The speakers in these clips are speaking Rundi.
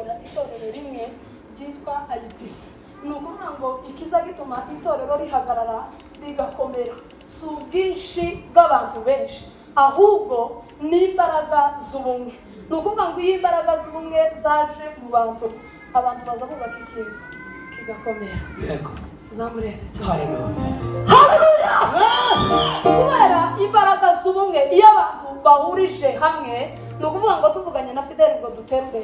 kuyobora itorero rimwe ryitwa IPC. Ni ukuvuga ngo ikiza gituma itorero rihagarara rigakomera si ubwinshi bw'abantu benshi, ahubwo ni imbaraga z'ubumwe. Ni ukuvuga ngo iyo imbaraga z'ubumwe zaje mu bantu, abantu baza bubaka ikintu kigakomera. Tuzamureze cyane. Haleluya. Kubera imbaraga z'ubumwe, iyo abantu bahurije hamwe, ni ukuvuga ngo tuvuganye na Fideli ngo duterure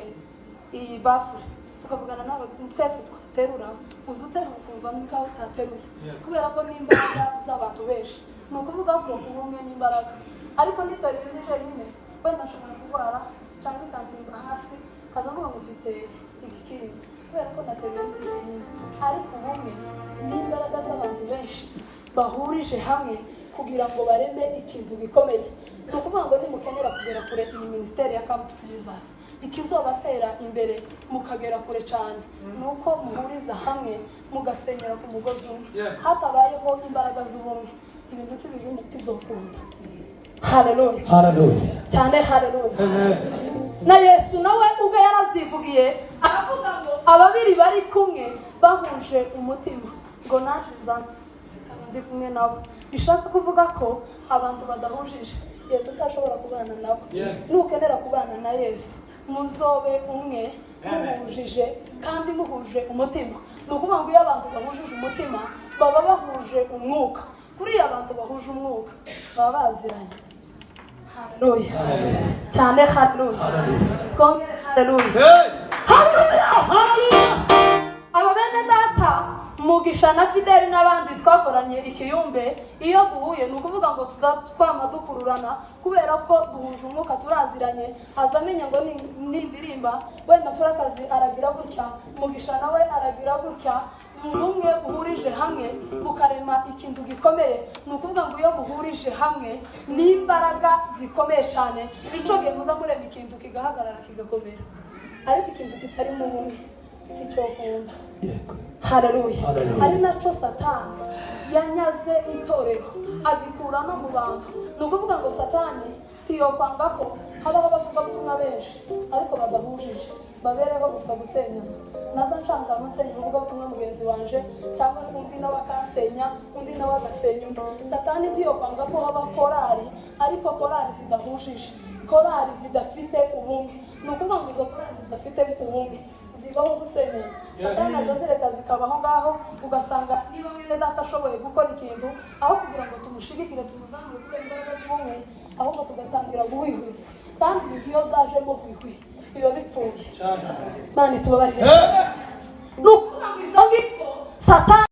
iyi bafure, tukavugana n'aba twese twaterura, uza uterura ukumva nkaho utateruye, kubera ko n'imbaraga z'abantu benshi. Ni ukuvuga ko ubumwe n'imbaraga, ariko niteruye ndi jenyine, wenda nshobora kurwara cyangwa ikantimba hasi, kaza mvuga ngo mfite igikindi kubera ko nateruye ndi jenyine. Ariko ubumwe n'imbaraga z'abantu benshi bahurije hamwe kugira ngo bareme ikintu gikomeye. Ni ukuvuga ngo nimukenera kugera kure, iyi minisiteri ya Come to Jesus ikizobatera imbere mukagera kure cyane, ni uko muhuriza hamwe mugasenyera ku mugozi umwe. Hatabayeho imbaraga z'ubumwe, ibintu tubirimo tuzokunda. Haleluya. Haleluya. Cyane, haleluya. Amen. Na Yesu nawe ubwe yaravyivugiye, aravuga ngo ababiri bari kumwe bahuje umutima, ngo naje nzanze nkaba ndi kumwe nabo. Bishaka kuvuga ko abantu badahujije, Yesu ntashobora kubana nabo. Nukenera kubana na Yesu, muzobe umwe, muhujije kandi muhuje umutima. Ni ukuvuga ngo iyo abantu bahujije umutima, baba bahuje umwuka. Kuriya abantu bahuje umwuka baba baziranye. Haleluya. Cyane, haleluya. Twongere haleluya. Hey! Haleluya. Haleluya. Aba bene data Mugisha na Fideli n'abandi twakoranye ikiyumbe, iyo duhuye ni ukuvuga ngo tuza twama dukururana kubera ko duhuje umwuka, turaziranye. Aza amenya ngo nindirimba wenda Furakazi aragira gutya, Mugisha nawe aragira gutya. Ubumwe buhurije hamwe bukarema ikintu gikomeye. Ni ukuvuga ngo iyo muhurije hamwe n'imbaraga zikomeye cyane, nico gihe muza murema ikintu kigahagarara kigakomera. Ariko ikintu kitarimo ubumwe ticyokunda. Haleluya. Haleluya. Ari naco Satani yanyaze itorero, agikura no mu bantu. Ni ukuvuga ngo Satani tiyokwanga ko habaho abavugabutumwa benshi ariko badahujije, babereho gusa gusenyana. Naza nshanga nsenya umuvugabutumwa mugenzi wanje, cyangwa undi nawe akansenya, undi nawe agasenya undi. Satani tiyokwanga ko haba korari, ariko korari zidahujije, korari zidafite ubumwe. Ni ukuvuga ngo izo korari zidafite ubumwe zibaho gusenyana. Satani aza zireka zikabaho ngaho, ugasanga niba mwene data ashoboye gukora ikintu, aho kugira ngo tumushigikire, tumuzamure kubera imbaraga z'ubumwe, ahubwo tugatangira guhwihwisa. Kandi ibintu iyo byajemo hwihwi biba bipfuye. Imana itubabarire. Ni ukuvuga ngo izo ngizo Satani